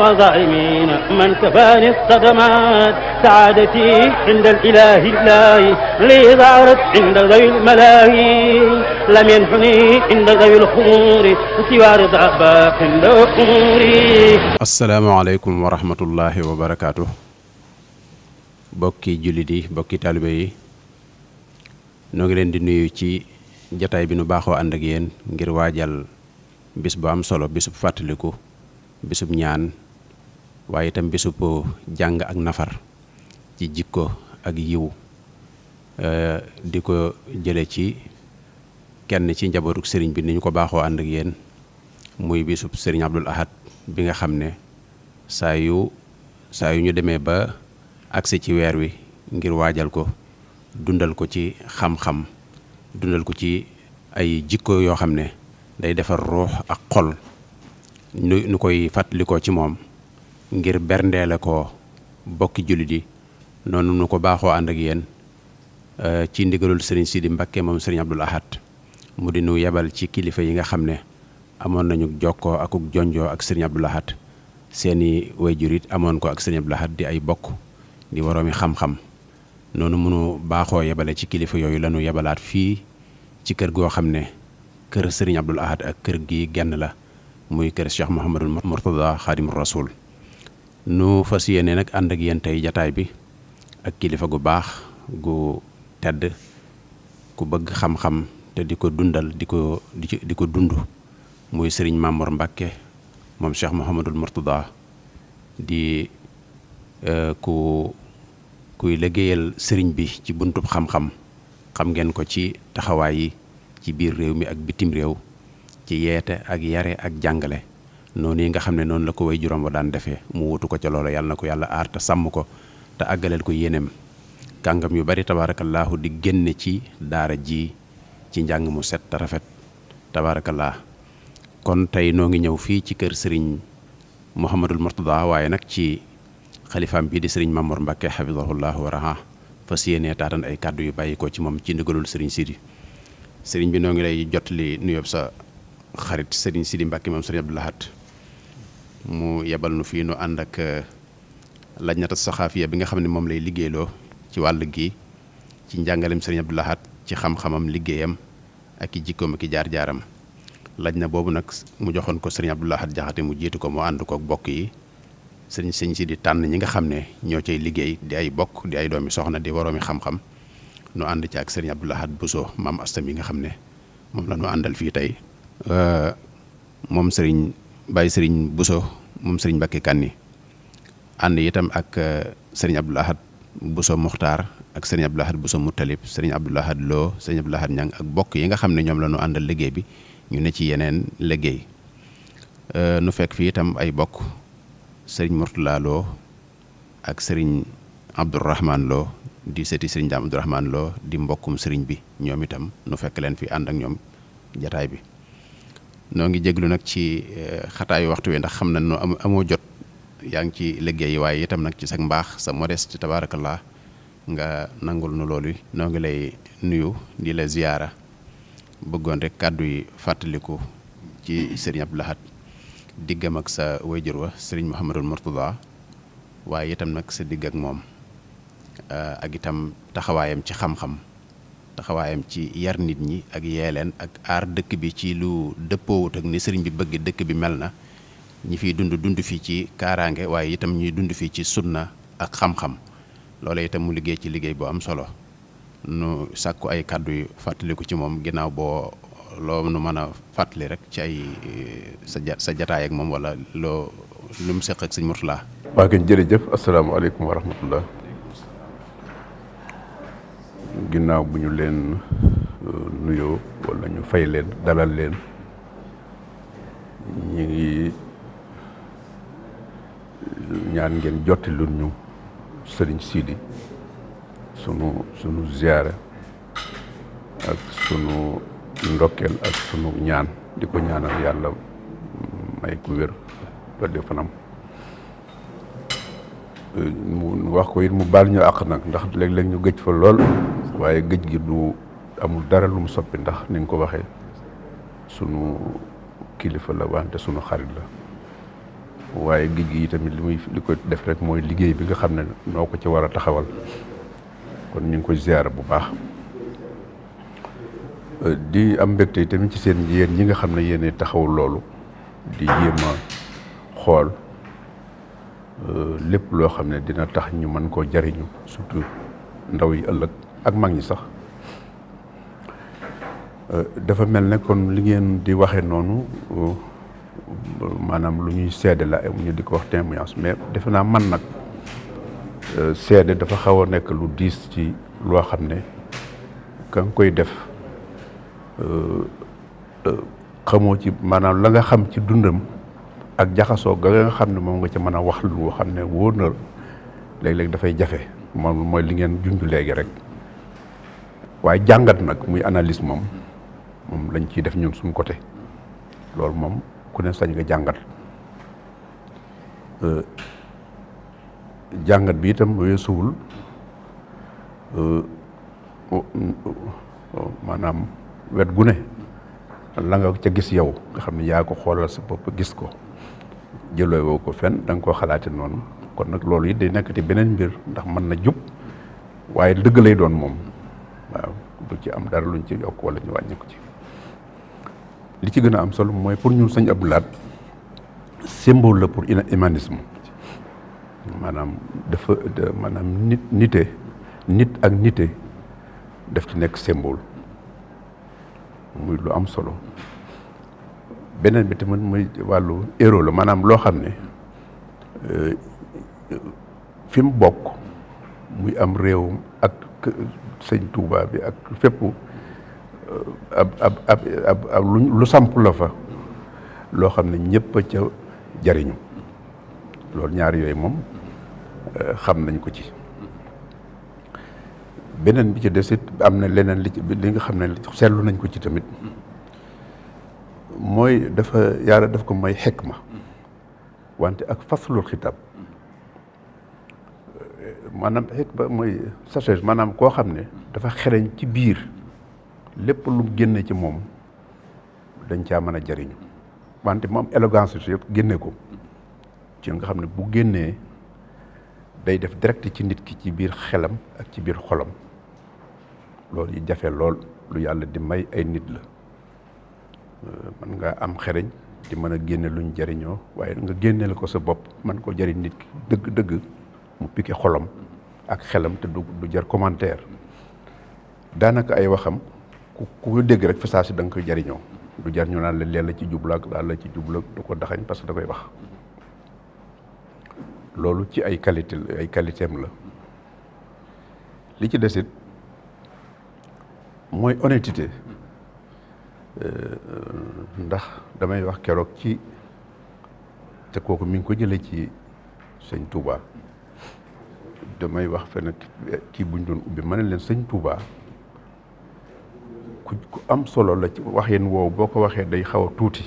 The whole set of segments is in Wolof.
وظالمين من كفاني الصدمات سعادتي عند الإله الله لي ظهرت عند ذوي الملاهي لم ينحني عند ذوي الخمور سوى رضا باق أموري. asalaamaaleykum wa rahmatullahi wa barakaatu. bokki jullit yi bokki taalibe yi noo ngi leen di nuyu ci jataay bi nu baaxoo ànd ak yéen ngir waajal bis bu am solo bisub fàttaliku bisub ñaan waaye itam bisub jàng ak nafar ci jikko ak yiw di ko jële ci kenn ci njabootuk sëriñ bi ni ñu ko baaxoo ànd ak yéen muy bisub sëriñ Abdul Ahad bi nga xam ne saa yu ñu demee ba agsi ci weer wi ngir waajal ko dundal ko ci xam-xam dundal ko ci ay jikko yoo xam ne day defar ruux ak xol nu koy fàttalikoo ci moom ngir berndeele ko bokki jullit yi noonu nu ko baaxoo ànd ak yéen ci ndigalul sëriñ Sidi Mbakke moom sëriñ Abdul Ahad mu di nu yebal ci kilifa yi nga xam ne amoon nañu jokkoo akuk jonjoo ak sëriñ Abdul Ahad seeni wayjur it amoon ko ak sëriñ Abdul Ahad di ay bokk di waroomi xam-xam noonu mënu baaxoo yebale ci kilifa yooyu lañu yebalaat fii ci kër goo xam ne kër sëriñ Abdul Ahad ak kër gi genn la muy kër Cheikh Mouhamadul Mourtada Xaadimul Rasul nu fas yéene nag ànd ak yéen tey jataay bi ak kilifa gu baax gu tedd ku bëgg xam-xam te di ko dundal di ko dund muy sëriñ Mamor Mbakke moom Cheikh Mouhamadul Mourtada di kuy liggéeyal sëriñ bi ci buntub xam-xam xam ngeen ko ci taxawaay yi ci biir réew mi ak bitim réew ci yeete ak yare ak jàngale noonu yi nga xam ne noonu la ko way juróom wa daan defee mu wutu ko ca loolu yàlla na ko yàlla aar te sàmm ko te àggaleel ko yéeneem kàngam yu bari tabaarakallaahu di génne ci daara ji ci njàng mu set te rafet tabaarakallah kon tey noo ngi ñëw fii ci kër sëriñ Mouhamadul Mourtada waaye nag ci xalifaam bii di sëriñ Mamor Mbakke xafidahullahu wa raha fas yéenee taatan ay kàddu yu bàyyi ko ci moom ci ndigalul sëriñ Sidi sëriñ bi noo ngi lay jotali nuyoob sa xarit sëriñ Sidi Mbakke moom sëriñ Abdul Ahad mu yebal nu fii nu ànd ak lajnata saxaafiya bi nga xam ne moom lay liggéeyloo ci wàll gi ci njàngalem sëriñ Abdul Ahad ci xam-xamam liggéeyam ak i jikkoom ak i jaar-jaaram laj na boobu nag mu joxoon ko sëriñ Abdul Ahad Jaxate mu jiitu ko mu ànd ko ak bokk yi sëriñ Sidi tànn ñi nga xam ne ñoo cay liggéey di ay bokk di ay doomi soxna di waroomi xam-xam nu ànd ci ak sëriñ Abdul Ahad Bousso maam Asta mi nga xam ne moom la ñu àndal fii tey moom Baye sëriñ Bousso moom sëriñ Mbakke Kanni ànd itam ak sëriñ Abdul Ahad Bousso Muxtaar ak sëriñ Abdul Ahad Bousso Muttalib sëriñ Abdul Ahad Lo sëriñ Abdul Ahad Ñang ak bokk yi nga xam ne ñoom la ñu àndal liggéey bi ñu ne ci yeneen liggéey nu fekk fii itam ay bokk sëriñ Murtala Lo ak sëriñ Abdourahman Lo di sëti sëriñ Daam Abdourahman Lo di mbokkum sëriñ bi ñoom itam nu fekk leen fi ànd ak ñoom jataay bi noo ngi jéglu nag ci xataayu waxtu wi ndax xam na no amoo jot yaa ngi ci liggéey waaye itam nag ci sa mbaax sa modeste tabaarakallah nga nangul nu loolu noo ngi lay nuyu di la ziyaara bëggoon rek kàddu yi fàttaliku ci sëriñ Abdul Ahad diggam ak sa wayjur wa sëriñ Mouhamadul Mourtada waaye itam nag sa digg ak moom ak itam taxawaayam ci xam-xam taxawaayam ci yar nit ñi ak yeeleen ak aar dëkk bi ci lu dëppoowut ak ni sëriñ bi bëgg dëkk bi mel na ñi fiy dund fii ci kaaraange waaye itam ñuy dund fii ci sunna ak xam-xam loola itam mu liggéey ci liggéey bu am solo nu sàkku ay kàddu yu fàttaliku ci moom ginnaaw boo loo nu mën a fàttali rek ci ay sa jataay ak moom wala lu mu seq ak sëñ Murtala. waa kay jërëjëf asalaamaaleykum wa rahmatullah ginnaaw bu ñu leen nuyoo wala ñu fay leen dalal leen ñu ngi ñaan ngeen jotti lu ñu sëriñ Sidi sunu ziyaara ak sunu ndokkeel ak sunu ñaan di ko ñaanal yàlla may ku wér dolli fanam mu wax ko it mu baal ñu àq nag ndax léeg-léeg ñu gëj fa lool waaye gëj gi du amul dara lu mu soppi ndax ni nga ko waxee sunu kilifa la wante sunu xarit la waaye géej gi tamit li ko def rek mooy liggéey bi nga xam ne noo ko ci war a taxawal kon ñu ngi koy ziyaara bu baax di am mbégte tamit ci seen yéen ñi nga xam ne yéen taxawul loolu di jéem a xool lépp loo xam ne dina tax ñu mën koo jariñu surtout ndaw yi ëllëg ak mag ñi sax dafa mel ne kon li ngeen di waxee noonu maanaam lu ñuy seede la ñu di ko wax témoignage mais defe naa man nag seede dafa xaw a nekk lu diis ci loo xam ne ka nga koy def xamoo ci maanaam la nga xam ci dundam ak jaxasoo ga nga xam ne moom nga ca mën a wax lu xam ne wóor na léeg-léeg dafay jafe moom mooy li ngeen junj léegi rek waaye jàngat nag muy analyse moom lañ ciy def ñun suñ côté loolu moom ku ne sañ nga jàngat jàngat bi itam weesuwul maanaam wet gu ne la nga ca gis yow nga xam ne yaa ko xoolal sa bopp gis ko jëlooy woo ko fenn da nga koo xalaate noonu kon nag loolu it day nekkati beneen mbir ndax mën na jub waaye dëgg lay doon moom waaw du ci am dara luñ ci yokk wala ñu wàññi ko ci li ci gën a am solo mooy pour ñun Sëñ Abdou Lahad symbole la pour humanisme maanaam dafa maanaam nit ak nite daf ci nekk symbole muy lu am solo beneen bi tamit muy wàllu héros la maanaam loo xam ne fi mu bokk muy am réewum ak sëñ Touba bi ak fépp ab lu samp la fa loo xam ne ñëpp a ca jariñu loolu ñaar yooyu moom xam nañ ko ci beneen bi ci des it am na leneen li nga xam ne seetlu nañ ko ci tamit mooy dafa yàlla daf ko may xikma wante ak faslul xitaab maanaam xikma mooy sagesse maanaam koo xam ne dafa xereñ ci biir lépp lu génne ci moom dañ caa mën a jariñu wante mu am élégance yëpp génne ko ci nga xam ne bu génnee day def direct ci nit ki ci biir xelam ak ci biir xolam loolu yi jafe lool lu yàlla di may ay nit la mën nga am xereñ di mën a génne luñ jariñoo waaye nga génneel ko sa bopp mën ko jariñ nit ki dëgg-dëgg mu piqué xolam ak xelam te du jar commentaire daanaka ay waxam ku dégg rek fa saa si da nga koy jariñoo du jar ñu naan la leen la ci jublu ak daal la ci jublu ak du ko daxañ parce que da koy wax loolu ci ay qualité am la li ci desit mooy honnêteté ndax damay wax keroog ci te kooku mi ngi ko jëlee ci sëñ Touba damay wax fenn kii buñ doon ubbi ma ne leen sëñ Touba ku am solo la ci waxin woowu boo ko waxee day xaw a tuuti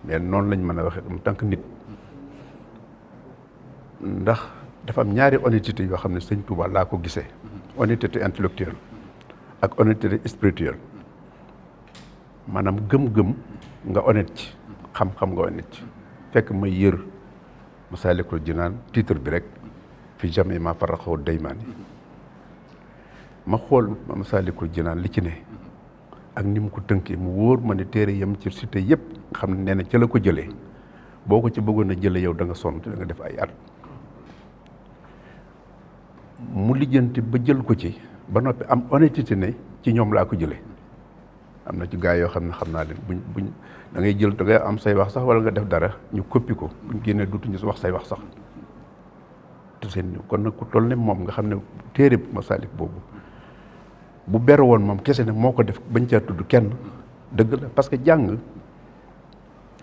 mais noonu lañ mën a waxee en tant que nit ndax dafa am ñaari honnêteté yoo xam ne sëñ Touba laa ko gisee honnêteté intellectuelle ak honnêteté spirituelle maanaam gëm-gëm nga honnête ci xam-xam nga honnête ci fekk may yër Masaalikul Jinaan titre bi rek fi jamais ma farraxoo daymaani ma xool Masaalikul Jinaan li ci ne ak ni mu ko tënkee mu wóor ma ne téere yam ci cité yëpp nga xam ne nee na ca la ko jëlee boo ko ci bëggoon a jëlee yow da nga sonn te da nga def ay at mu lijjanti ba jël ko ci ba noppi am honnêteté ne ci ñoom laa ko jëlee am na ci gars yoo xam ne xam naa leen buñ da ngay jël da ngay am say wax sax wala nga def dara ñu koppi ko buñ génnee dutuñu wax say wax sax te seen kon nag ku toll ne moom nga xam ne téere Masaalik boobu bu ber woon moom kese ne moo ko def bañ caa tudd kenn dëgg la parce que jàng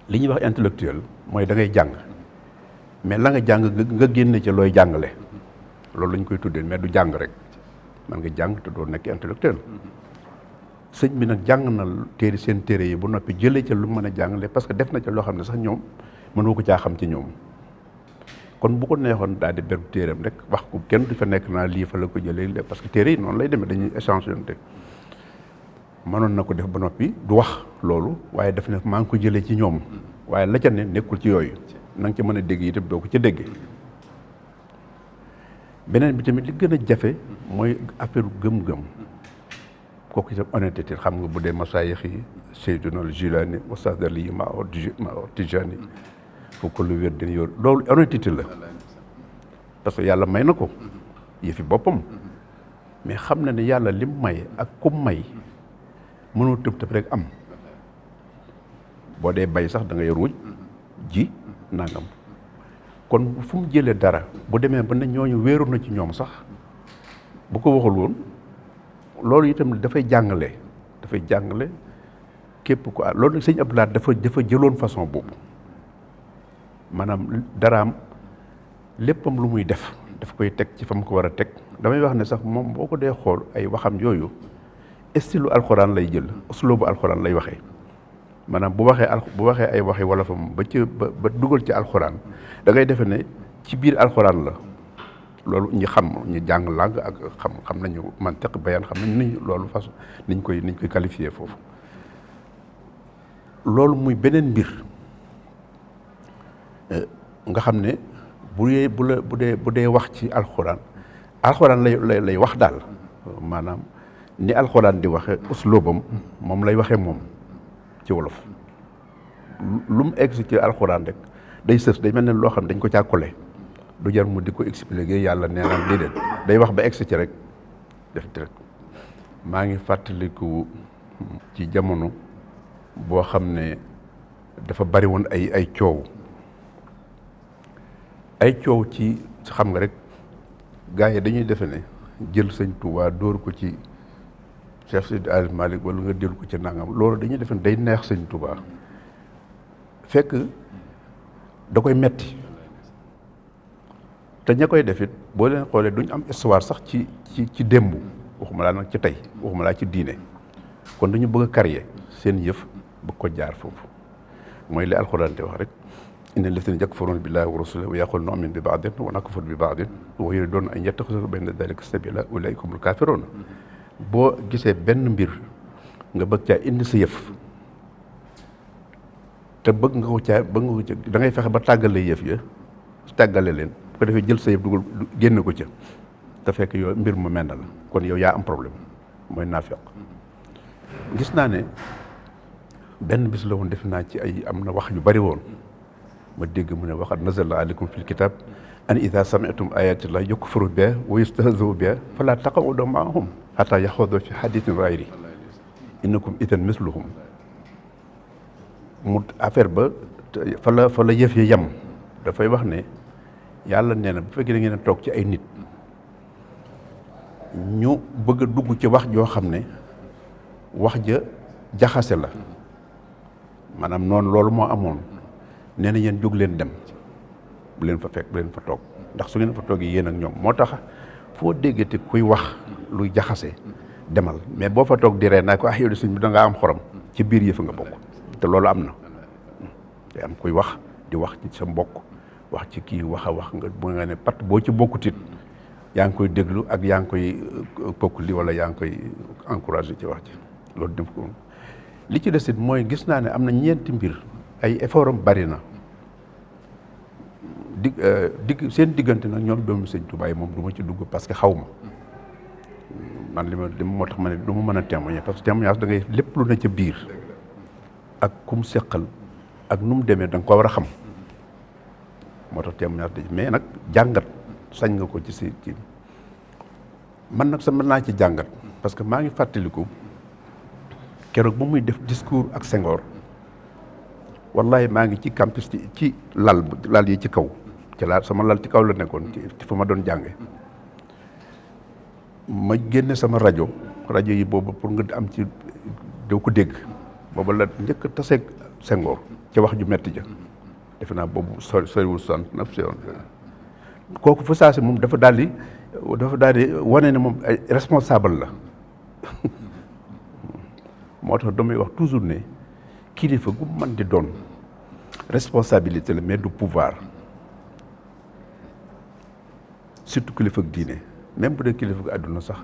li ñuy wax intellectuel mooy da ngay jàng mais la nga jàng nga génne ca looy jàngale loolu lañ koy tuddee mais du jàng rek man nga jàng te doo nekk intellectuel sëñ bi nag jàng na seen téere yi bu noppi jëlee ca lu mën a jàngale parce que def na ca loo xam ne sax ñoom mënoo ko caa xam ci ñoom kon bu ko neexoon daal di beru téeram rek wax ko kenn du fa nekk naa lii fa la ko jëlee parce que téere yi noonu lay demee dañuy échangeante mënoon na ko def ba noppi du wax loolu waaye def ne maa ngi ko jëlee ci ñoom waaye la ca ne nekkul ci yooyu na nga ca mën a dégg itam doo ko ca déggee. beneen bi tamit li gën a jafe mooy affaire gëm-gëm kooku itam honnêteté xam nga bu dee masaayix yi Seydina Jilaani Wasadali ma Tijaani foofu lu wér dina yor loolu honnêteté la parce que yàlla may na ko yëfi boppam mais xam na ne yàlla lim may ak kum may mënoo tëb tëb rek am boo dee bay sax da ngay ruuj ji nangam kon fu mu jëlee dara bu demee ba ne ñooñu wéeru na ci ñoom sax bu ko waxul woon loolu itam dafay jàngale képp ko loolu nag sëñ Abdoulaye dafa jëloon façon boobu maanaam daraam léppam lu muy def daf koy teg ci fa mu ko war a teg damay wax ne sax moom boo ko dee xool ay waxam yooyu style alxuraan lay jël uslubu alxuraan lay waxee maanaam bu waxee ay waxi wolofam ba dugal ci alxuraan da ngay defe ne ci biir alxuraan la loolu ñi jàng langue ak xam nañu mantiq bayaan xam nañu ni loolu façon niñ koy qualifié foofu loolu muy beneen mbir nga xam ne bu dee wax ci alxuraan lay wax daal maanaam ni alxuraan di waxe uslubam moom lay waxee moom ci wolof lu mu egg ci alxuraan rek day sës day mel ne loo xam dañ ko càkkule du jar mu di ko expliquer yàlla nee na déedéet day wax ba egg ci rek def direct maa ngi fàttaliku ci jamono boo xam ne dafa bari woon ay coow ci xam nga rek gars yi dañuy defe ne jël sëñ Tuubaa dóor ko ci Cheikh Seydi Hadji Malick wala nga jël ko ci nangam loolu dañuy defe ne day neex sëñ Tuubaa fekk da koy metti te ña koy defit boo leen xoolee duñ am histoire sax ci démb waxuma laa nag ci tey waxuma laa ci diine kon dañu bëgg a carrier seen yëf bëgg ko jaar foofu mooy li alxuraan te wax rek inna llaziina yakfuruuna billaahi wa rasuulihi wa yaquuluuna nu'minu bi ba'din wa nakfuru bi ba'din wa yuriiduuna an yattakhiduu bayna dhaalika sabiilaa ulaa'ika humul kaafiruun boo gisee benn mbir nga bëgg caa indi sa yëf te bëgg nga ko caa da ngay fexe ba tàggale yëf ya tàggale leen bu ko defee jël sa yëf dugal génn ko ca te fekk yow mbir mu mel na la kon yow yaa am problème mooy naafiq gis naa ne benn bis la woon def naa ci am na wax yu bari woon ma dégg mu ne waxat nazala aleykum fil kitab an ida sami'tum ayatillahi yukfaru biha wa yustahzau biha fala taq'udu ma'ahum hatta yaxuudu fi hadithin ghayri innakum idan misluhum mu affaire ba fa la yëf yi yem dafay wax ne yàlla nee na bu fekkee da ngeen a toog ci ay nit ñu bëgg a dugg ci wax joo xam ne wax ja jaxase la maanaam noonu loolu moo amoon nee na yéen jóg leen dem bu leen fa fekk bu leen fa toog ndax su ngeen fa toogee yéen ak ñoom moo tax foo déggate kuy wax luy jaxase demal mais boo fa toog di ree naa ko yow de sëñ bi da ngaa am xorom ci biir yëf nga bokk te loolu am na te am kuy wax di wax ci sa mbokk wax ci kii wax a wax nga bu nga ne pat boo ci bokkutit yaa ngi koy déglu ak yaa ngi koy bokk li wala yaa ngi koy encouragé ci wax ci loolu def ko li ci desit mooy gis naa ne am na ñeenti mbir ay effort am bari na seen diggante nag ñoom doomu sëñ Tuubaa yi moom du ma ci dugg parce que xaw ma man li ma moo tax ma ne du ma mën a témoigner parce que témoignage da ngay lépp lu ne ca biir ak kum seqal ak nu mu demee da nga ko war a xam moo tax témoignage da mais nag jàngat sañ nga ko ci si ci man nag sa mën naa ci jàngat parce que maa ngi fàttaliku keroog ba muy def discours ak Senghor wallahi maa ngi ci campus ci lal yi ci kaw ci sama lal ci kaw la nekkoon ci fa ma doon jànge ma génne sama rajo yi boobu pour nga am ci doo ko dégg boobu la njëkk a taseeg Senghor ci wax ju metti ja defe naa boobu soriwul 69 kooku fa saa si moom dafa daal di wane ne moom ay responsable la moo tax damay wax toujours ne kilifa gu mën di doon responsabilité la mais du pouvoir surtout kilifa ak diine même bu dee kilifa ak àdduna sax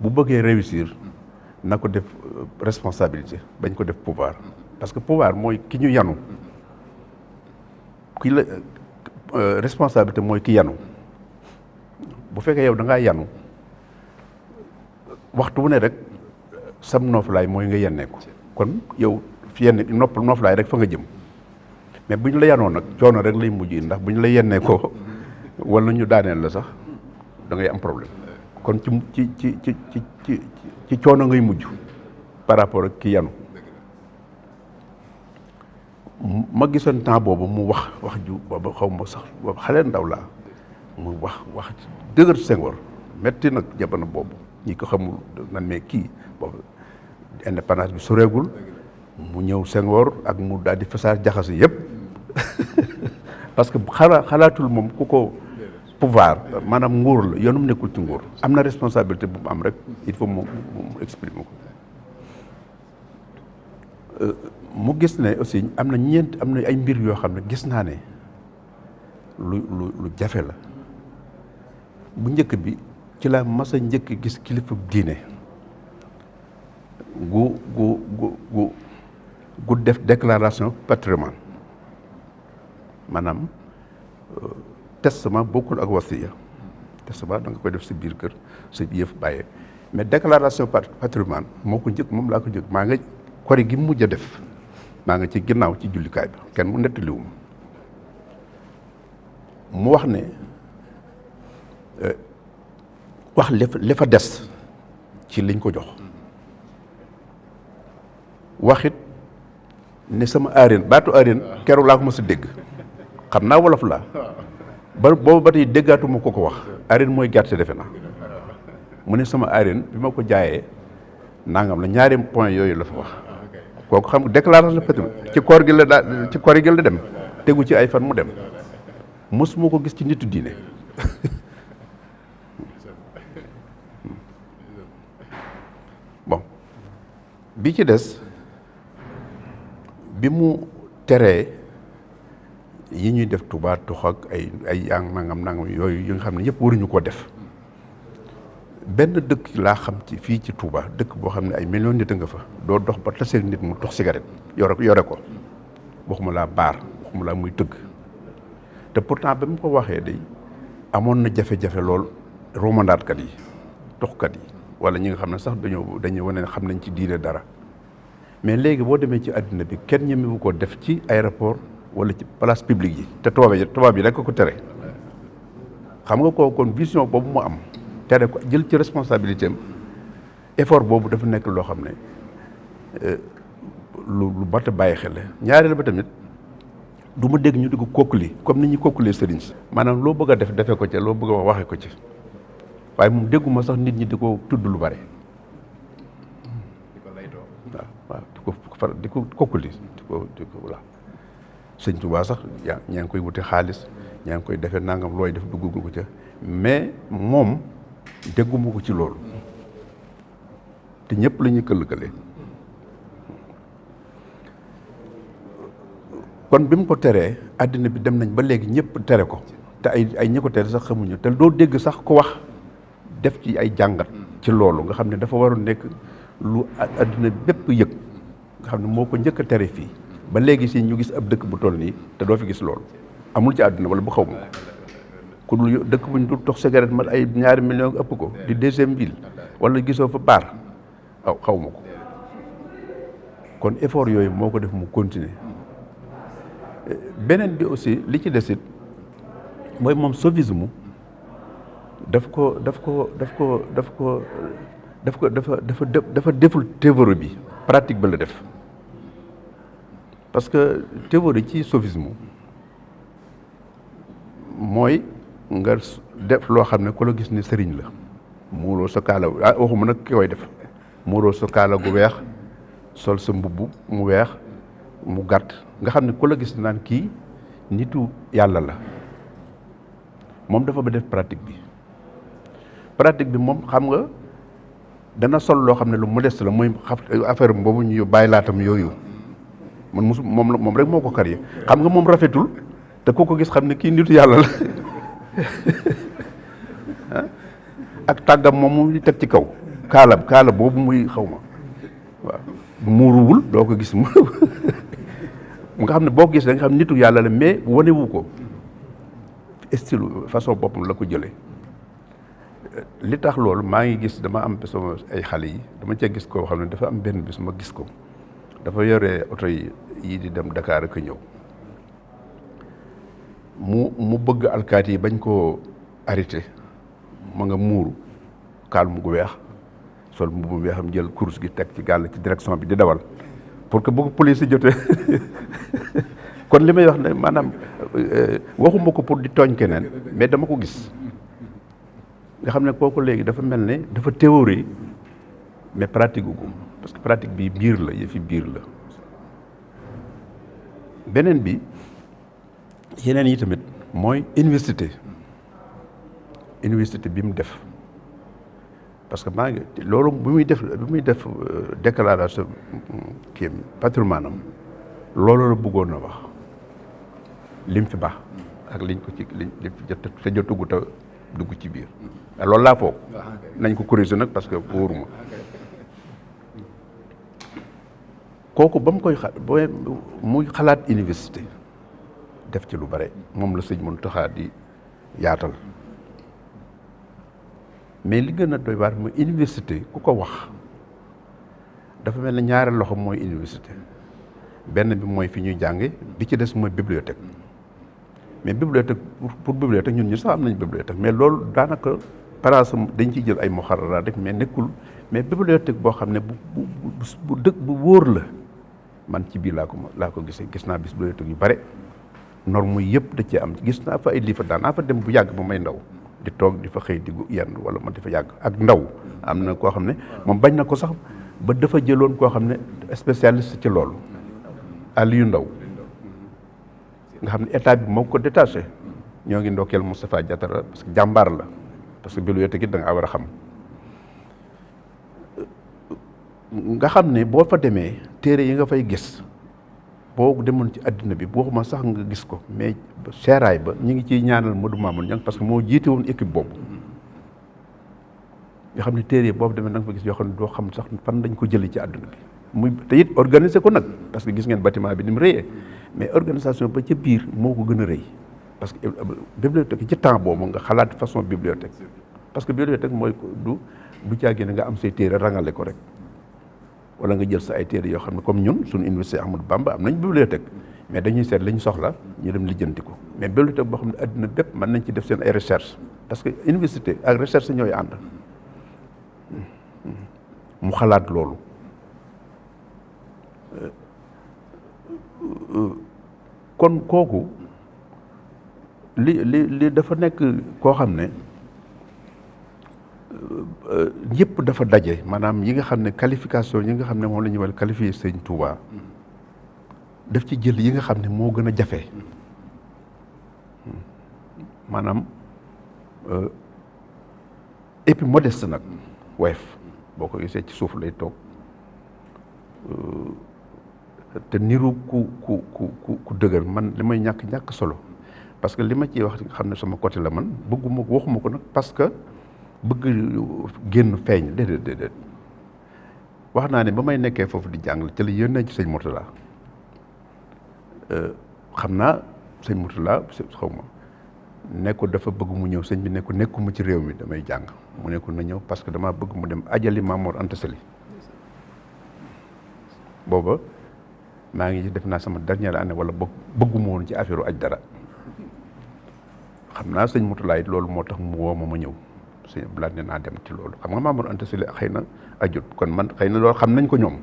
bu bëggee réussir na ko def responsabilité bañ ko def pouvoir parce que pouvoir mooy ki ñu yanu ki la responsabilité mooy ki yanu bu fekkee yow da ngaa yanu waxtu wu ne rek sam nooflaay mooy nga yennee ko kon yow fi yenn nooflaay rek fa nga jëm mais bu ñu la yanoo nag coono rek lay mujj ndax bu ñu la yennee ko wala ñu daaneel la sax da ngay am problème kon ci coono ngay mujj par rapport ak ki yanu ma gisoon temps boobu mu wax ju boobu xaw ma sax boobu xale ndaw laa mu wax dëgër Senghor metti nag jamono boobu ñi ko xamul nan mais kii boobu indépendance bi soreegul mu ñëw Senghor ak mu daal di fasaa jaxase yëpp parce que xalaatul moom ku ko pouvoir maanaam nguur la yoonum nekkul ci nguur am na responsabilité bu mu am rek il faut mu exprimer ko mu gis ne aussi am na ay mbir yoo xam ne gis naa ne lu jafe la bu njëkk bi ci la mas a njëkk gis kilifa diine gu def déclaration patrimoine maanaam testament bokkul ak wasiya testament da nga koy def si biir kër sa yëf bàyyee mais déclaration patrimoine moo ko njëkk moom laa ko njëkk maa nga kori gi mujj a def maa nga ci ginnaaw ci jullikaay bi kenn mu nettaliwum mu wax ne wax li fa des ci liñ ko jox waxit ne sama aareen baatu aareen keroog laa ko mës a dégg xam naa wolof laa boobu ba tey déggaatuma ko wax aareen mooy gerte defe na mu ne sama aareen bi ma ko jaayee nangam la ñaari point yooyu la fa wax kooku xam déclaration patrimoine ci koor gi la dem tegu ci ay fan mu dem mosuma ko gis ci nitu diine bon bi ci des bi mu teree yi ñuy def Touba tux ak ay nangam yooyu yi nga xam ne yëpp waruñu koo def benn dëkk laa xam ci fii ci Touba dëkk boo xam ne ay millions nit a nga fa doo dox ba taseeg nit mu tux cigarette yore ko waxuma laa baar waxuma laa muy tëgg te pourtant ba mu ko waxee day amoon na jafe-jafe lool romandaatkat yi tuxkat yi wala ñi nga xam ne sax dañuy wane ne xam nañ ci diine dara mais léegi boo demee ci àddina bi kenn ñemewu ko def ci aéroport wala ci place publique yi te tubaab yi rek ko tere xam nga ko kon vision boobu mu am tere ko jël ci responsabilité am effort boobu dafa nekk loo xam ne lu mat a bàyyi xel ñaareel ba tamit du ma dégg ñu di ko kokkali comme ni ñuy kokkalee sëriñ si maanaam loo bëgg a def defee ko ci loo bëgg a wax waxee ko ci waaye moom dégguma sax nit ñi di ko tudd lu bare waaw di ko kokkali di ko voilà sëñ Tuubaa sax ñaa ngi koy wuti xaalis ñaa ngi koy defee nangam looy def dugg ko ca mais moom dégguma ko ci loolu te ñëpp la ñuy këll-këlee kon bi mu ko teree àddina bi dem nañ ba léegi ñëpp tere ko te ay ñi ko tere sax xamuñu te doo dégg sax ko wax def ci ay jàngat ci loolu nga xam ne dafa waroon nekk lu àddina bépp yëg nga xam ne moo ko njëkk a tere fii ba léegi si ñu gis ab dëkk bu toll nii te doo fi gis loolu amul ci àddina wala bu xaw ma ko ku dul dëkk bu ñu dul tox cigarette man ay 2 millions ëpp ko di deuxième ville wala gisoo fa baar xaw ma ko kon effort yooyu moo ko def mu continuer beneen bi aussi li ci desit mooy moom soufisme dafa deful théorie bi pratique ba la def parce que théorie ci soufisme mooy nga def loo xam ne ku la gis ni sëriñ la muuroo sa kaala waxuma nag ki koy def muuroo sa kaala gu weex sol sa mbubb mu weex mu gàtt nga xam ne ku la gis naan kii nitu yàlla la moom dafa ba def pratique bi moom xam nga dana sol loo xam ne lu modeste la mooy affaire boobu ñu bàyyi laatam yooyu man moom rek moo ko kar yi xam nga moom rafetul te ku ko gis xam ne kii nitu yàlla la ak tàggam moom mu teg ci kaw kaala boobu muy xaw ma waaw muuruwul doo ko gis mu nga xam ne boo gis da nga xam nitu yàlla la mais wanewu ko style façon boppam la ko jëlee li tax loolu maa ngi gis dama am sama ay xale yi dama cee gis koo xam ne dafa am benn bis ma gis ko dafa yore oto yi di dem Dakar ak ñëw mu bëgg alkaati yi bañ koo arrêté ma nga muuru kalmu gu weex sol mbubu weexam jël course gi teg ci gàll ci direction bi di dawal pour que bu police yi jotee kon li may wax ne maanaam waxuma ko pour di tooñ keneen mais dama ko gis nga xam ne kooku léegi dafa mel ne dafa théorie mais pratique gu parce que pratique bi biir la yëfi biir la beneen bi yeneen yi tamit mooy université bi mu def parce que maa ngi loolu bi muy def déclaration kii patrimoine am loolu la bëggoon na wax lim fi baax ak liñ ko ci liñ fi jot te jotugu ta dugg ci biir loolu laa foog nañ ko corriger nag parce que wóoruma kooku ba mu koy muy xalaat université def ci lu bare moom la sëñ Mountakha di yaatal mais li gën a doy waar mooy université ku ko wax dafa mel ne ñaari loxo mooy université benn bi mooy fi ñuy jànge bi ci des mooy bibliothèque mais bibliothèque pour bibliothèque ñun ñu sax am nañ bibliothèque mais loolu daanaka place dañ ciy jël ay muxarraraat rek mais nekkul mais bibliothèque boo xam ne bu dëkk bu wóor la man ci biir laa ko gisee gis naa bibliothèque yu bare norme yëpp da cee am gis naa fa ay livre daan naa fa dem bu yàgg ba may ndaw di toog di fa xëy di yenn wala ma di fa yàgg ak ndaw am na koo xam ne moom bañ na ko sax ba dafa jëloon koo xam ne spécialiste ci loolu Aliou Ndaw nga xam ne état bi moo ko détaché ñoo ngi ndokkeel Moustapha Diatara parce que jàmbaar la parce que bibliothèque it da nga war a xam nga xam ne boo fa demee téere yi nga fay gis boo demoon ci àddina bi waxuma sax nga gis ko mais seeraay ba ñu ngi ciy ñaanal Modou Mamoun Niang parce que moo jiite woon équipe boobu nga xam ne téere boobu demee da nga fa gis yoo xam ne doo xam sax fan dañ ko jëlee ci àdduna bi muy te it organiser ko nag parce que gis ngeen bâtiment bi ni mu rëyee mais organisation ba ca biir moo ko gën a rëy parce que bibliothèque ci temps boobu nga xalaat façon bibliothèque parce que bibliothèque mooy du caagee ne nga am say téere rangale ko rek wala nga jël sa ay téere yoo xam ne comme ñun suñu université Ahmadou Bamba am nañ bibliothèque mais dañuy seet li ñu soxla ñu dem lijjanti ko mais bibliothèque boo xam ne adduna bépp mën nañ ci def seen ay recherche parce que université ak recherche ñooy ànd mu xalaat loolu kon kooku li dafa nekk koo xam ne yëpp dafa daje maanaam yi nga xam ne qualification yi nga xam ne moom la ñuy wax qualifié Sëñ Touba daf ci jël yi nga xam ne moo gën a jafe maanaam et puis modeste nag woyof boo ko gisee ci suuf lay toog te niru ku dëgër man li may ñàkk solo parce que li ma ciy wax nga xam ne sama côté la man bëgguma ko waxuma ko nag parce que bëgg génn feeñ déedéet wax naa ne ba may nekkee foofu di jàngale ci la yónnee ci sëñ Mourtala xam naa sëñ Mourtala xaw ma nekku dafa bëgg mu ñëw sëñ bi nekku nekkuma ci réew mi damay jàng mu nekku na ñëw parce que damaa bëgg mu dem ajali Mamour Anta Sali booba maa ngi def naa sama dernière année wala bëgguma woon ci affaire aj dara xam naa sëñ Mourtala it loolu moo tax mu woo ma ñëw sëñ Blane naa dem ci loolu xam nga Mamour Anta Sali xëy na ajut kon man xëy na loolu xam nañ ko ñoom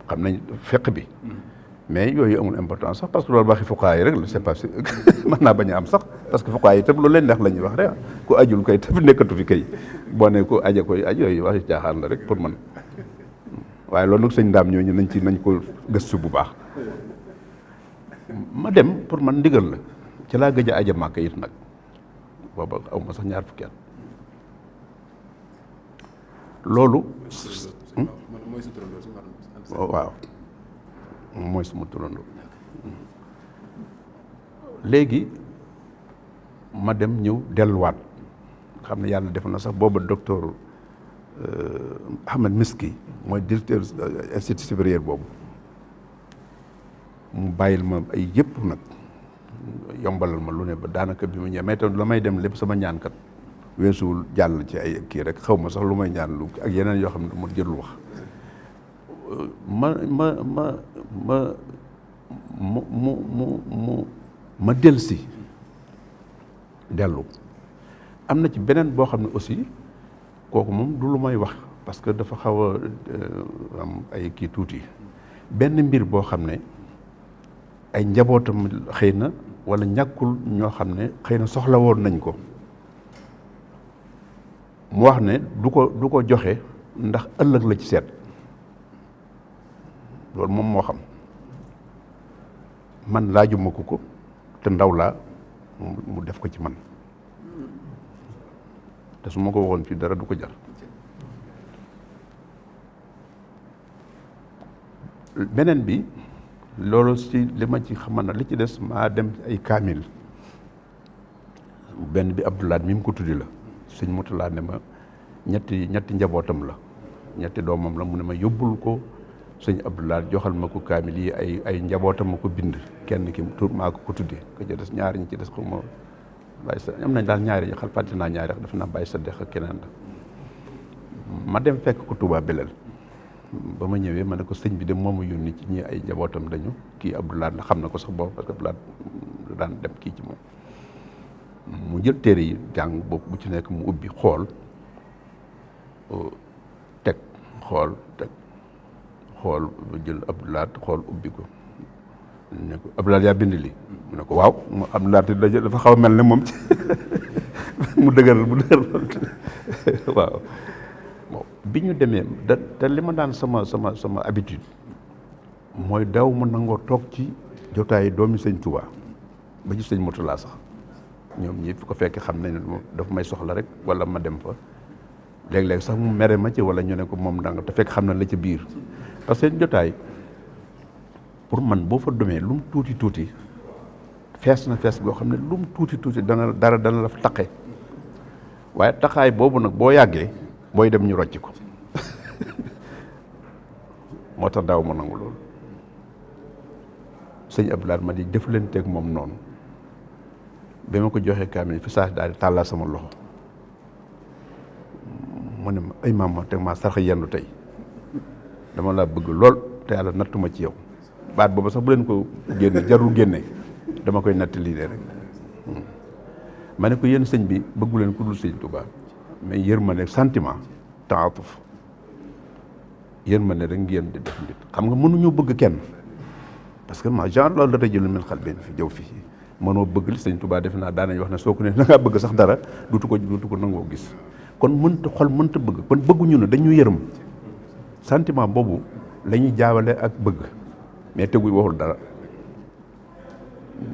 xam nañ fekk bi mais yooyu amul importance sax parce que loolu waxi fuqaa yi rek la c'est pas mën naa bañ a am sax parce que fuqaa yi tam loolu leen neex la ñuy wax rek ku ajul kay tam nekkatu fi kay boo ne ku aja koy aj yooyu waxi caaxaan la rek pour man waaye loolu nag sëñ Ndaam ñooñu nañ ko gëstu bu baax ma dem pour man ndigal la ci laa gëj a aja Màkka it nag booba aw ma sax ñaar fukki at loolu waaw mooy suma turandoo léegi ma dem ñëw delluwaat xam ne yàlla def na sax booba docteur Ahmed Miski mooy directeur institut supérieur boobu mu bàyyil ma ay yëpp nag yombalal ma lu ne ba daanaka bi mu ñëwee te la may dem lépp sama ñaankat weesuwul jàll ci ay kii rek xaw ma sax lu may ñaan lu ak yeneen yoo xam ne mu jërul wax ma delsi dellu am na ci beneen boo xam ne aussi kooku moom du lu may wax parce que dafa xaw a am ay kii tuuti benn mbir boo xam ne ay njabootam xëy na wala ñàkkul ñoo xam ne xëy na soxla woon nañ ko mu wax ne du ko joxe ndax ëllëg la ci seet loolu moom moo xam man laajuma ko te ndaw laa mu def ko ci man te su ma ko waxoon fii dara du ko jar beneen bi loolu si li ma ci xamal na li ci des maa dem ay kaamil benn bi Abdoulaye mi mu ko tuddi la sëñ Moutala ne ma ñetti njabootam la ñetti doomam la mu ne ma yóbbul ko sëñ Abdoulaye joxal ma ko kaamil yi ay njabootam ma ko bind kenn ki tur maa ko tuddee ko ci des ñaari ñi ci des xaw ma bàyyi sa am nañ daal ñaari xal fàtte naa ñaari dafa naa bàyyi sa dex ak keneen la ma dem fekk ko Touba Belel ba ma ñëwee ma ne ko sëñ bi de moomu yónni ci ñi ay njabootam dañu kii Abdoulaye la xam na ko sax boobu parce que Abdoulaye daan dem kii ci moom mu jël téere yi jàng boobu bu ci nekk mu ubbi xool teg xool jël Abdoulaye xool ubbi ko ne ko Abdoulaye yaa bind li mu ne ko waaw mu Abdoulaye dafa xaw a mel ne moom ci mu dëgëral waaw bi ñu demee te li ma daan sama habitude mooy daw ma nangoo toog ci jotaayu doomi sëñ Touba ba ci sëñ Moutala sax ñoom ñi fi ko fekk xam nañ ne dafa may soxla rek wala ma dem fa léeg-léeg sax mu mere ma ci wala ñu ne ko moom danga te fekk xam na la ci biir parce que jotaay pour man boo fa demee lu mu tuuti fees na fees goo xam ne lu mu tuuti dana la fa taqe waaye taxaay boobu nag boo yàggee booy dem ñu rocc ko moo tax daaw ma nangu loolu sëñ Abdoulaye ma di jëflanteeg moom noonu ba ma ko joxee kaamil fi saa daal di tàllal sama loxo mu ne ma ay maam teg maa sarx yendu tey dama laa bëgg lool te yàlla nattuma ci yow baat boobu sax bu leen ko génne jarul génne dama koy natt lii de rek ma ne ko yéen sëñ bi bëggu leen ku dul sëñ Touba mais yërmande sentiment taatuf yërmande rek ngeen di def nit xam nga mënuñoo bëgg kenn parce que ma genre loolu da jël min xal benn fi jëw fii mënoo bëgg li sëñ Touba def naa daanañ wax ne soo ko ne da ngaa bëgg sax dara duutu ko nangoo gis kon mënta bëgg kon bëgguñu ne dañu yërëm sentiment boobu la ñuy jaawale ak bëgg mais tegu waxul dara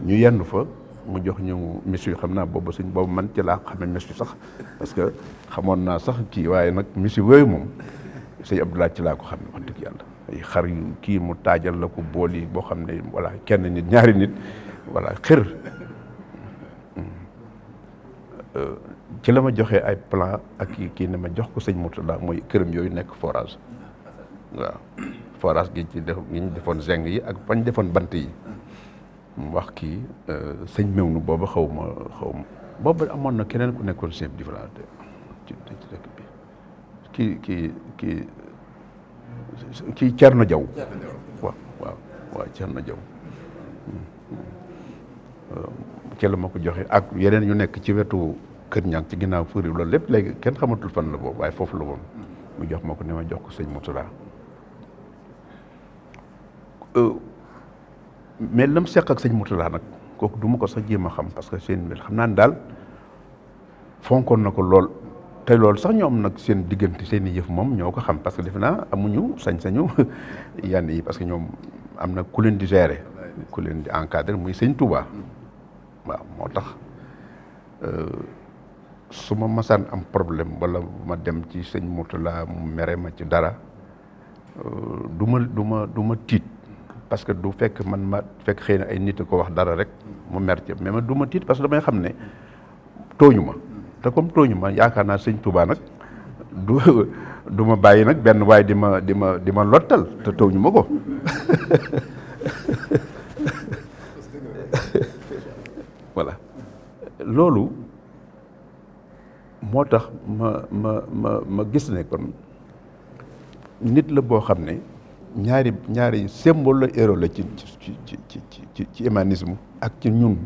ñu yenn fa mu jox ñu miss yu xam naa boobu sëñ boobu man ci laa xamee miss yu sax parce que xamoon naa sax kii waaye nag miss yu yooyu moom sëñ Abdoulaye ci laa ko xam ne wax dëgg yàlla ay xar yu kii mu taajal la ko bool yi boo xam ne voilà kenn nit ñaari nit voilà xër ci la ma joxee ay plan ak kii ne ma jox ko sëñ Moutala mooy këram yooyu nekk forage waaw forage gi ci def gi ñu defoon zinc yi ak bañ defoon bant yi mu wax kii sëñ Mewnu boobu xaw ma boobu amoon na keneen ku nekkoon chef du village ci dëkk bi kii Thierno Diaw waaw Thierno Diaw ci la ma ko joxe ak yeneen ñu nekk ci wetu kër ñang ci ginnaaw fuuri loolu lépp léegi kenn xamatul fan la boobu waaye foofu la woon mu jox ma ko ne ma jox ko sëñ Moutala mais lam seq ak sëñ Moutala nag kooku du ma ko sax jéem a xam parce que seen mbir xam naa ne daal fonkoon na ko lool te loolu sax ñoom nag seen diggante seen i yëf moom ñoo ko xam parce que defe naa amuñu sañ-sañu yenn yi parce que ñoom am na ku leen di gérer ku leen di encadrer muy sëñ Touba waaw moo tax su ma masaan am problème wala ma dem ci sëñ Moutala mu mere ma ci dara du ma tiit parce que du fekk man ma fekk xëy na ay nit ko wax dara rek mu mer ci mais man du ma tiit parce que damay xam ne tooñu ma te comme tooñu ma yaakaar naa sëñ Touba nag du ma bàyyi nag benn waay di ma lottal te tooñu ma ko loolu moo tax ma gis ne kon nit la boo xam ne ñaari symbole la héros la ci humanisme ak ci ñun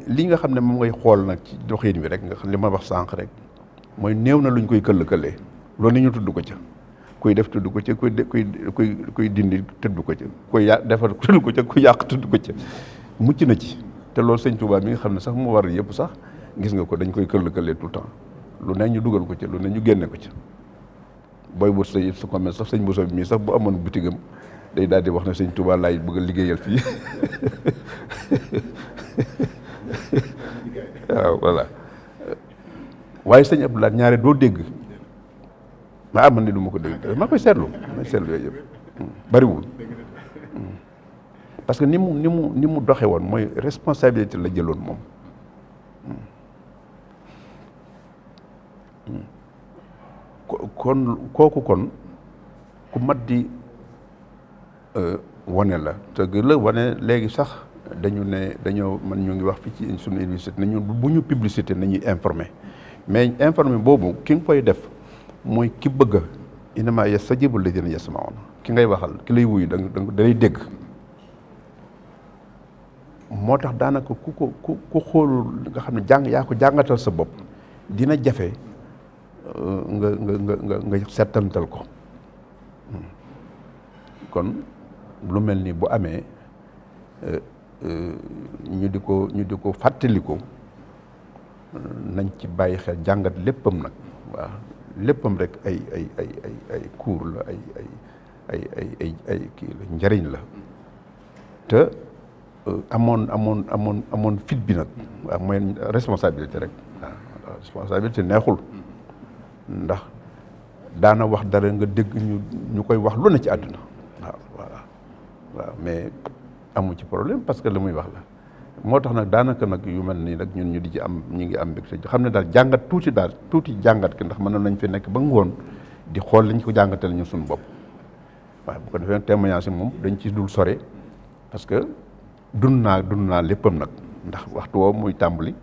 li nga xam ne moom ngay xool nag ci doxin bi rek nga xam li ma wax sànq rek mooy néew na luñ koy këll-këlee loolu ni ñu tudd ko ca kuy def tudd ko ca kuy dindi tudd ko ca kuy defar tudd ko ca kuy yàq tudd ko ca mucc na ci te loolu sëñ Touba mi nga xam ne sax mu war yëpp sax gis nga ko dañ koy këll-këlee tout le temps lu ne ñu dugal ko ca lu ne ñu génne ko ca booy wut sa su ko mel sax sëñ Bousso bi mii sax bu amoon bitigam day daal di wax ne sëñ Touba laay bëgg a liggéeyal fii waaw voilà waaye sëñ Abdoulaye ñaare doo dégg man ni du ma ko dégg maa koy seetlu yooyu yëpp bariwul parce que ni mu doxe woon mooy responsabilité la jëloon moom kon kooku kon ku mat di wane la te la wane léegi sax dañoo man ñu ngi wax fii ci suñu université nañu bu ñu publicité nañuy informer mais informer boobu ki nga koy def mooy ki bëgg innamaa yastajiibu llaziina yasma'uuna ki ngay waxal ki lay wuyu da lay dégg moo tax daanaka ku xoolul nga xam ne yaa ko jàngatal sa bopp dina jafe nga settantal ko kon lu mel ni bu amee ñu di ko fàttaliku nañ ci bàyyi xel jàngat léppam nag waaw léppam rek ay cours la ay kii la njariñ la te amoon fit bi nag waaw mooy responsabilité rek waaw responsabilité neexul ndax daana wax dara nga dégg ñu koy wax lu ne ci àdduna waaw voilà waaw mais amu ci problème parce que la muy wax la moo tax nag daanaka nag yu mel nii nag ñun ñu di ci am ñu ngi am mbégte xam ne daal jàngat tuuti jàngat ki ndax mën nañ fi nekk ba ngoon di xool liñ ko jàngatal ñu suñu bopp waaw bu ko defee témoignage moom dañ ci dul sore parce que dund naa léppam nag ndax waxtu woo muy tàmbali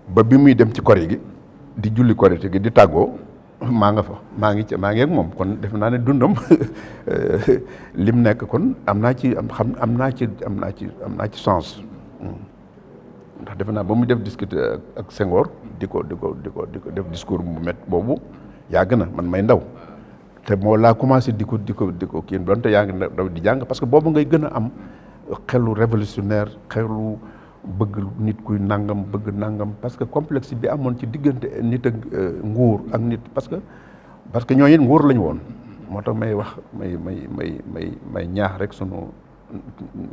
ba bi muy dem ci kori gi di julli korite gi di tàggoo maa ngi ak moom kon def naa ne dundam lim nekk kon am naa ci sens ndax defe naa ba muy def discuter ak Senghor di ko def discours bu met boobu yàgg na man may ndaw te moo laa commencé di ko kii doonte yaa ngi ndaw di jàng parce que boobu ngay gën a am xelu révolutionnaire xelu bëgg nit kuy nangam bëgg nangam parce que complexe bi amoon ci diggante nit ak nguur ak nit parce que ñooñu it nguur lañu woon moo tax may wax may ñaax rek sunu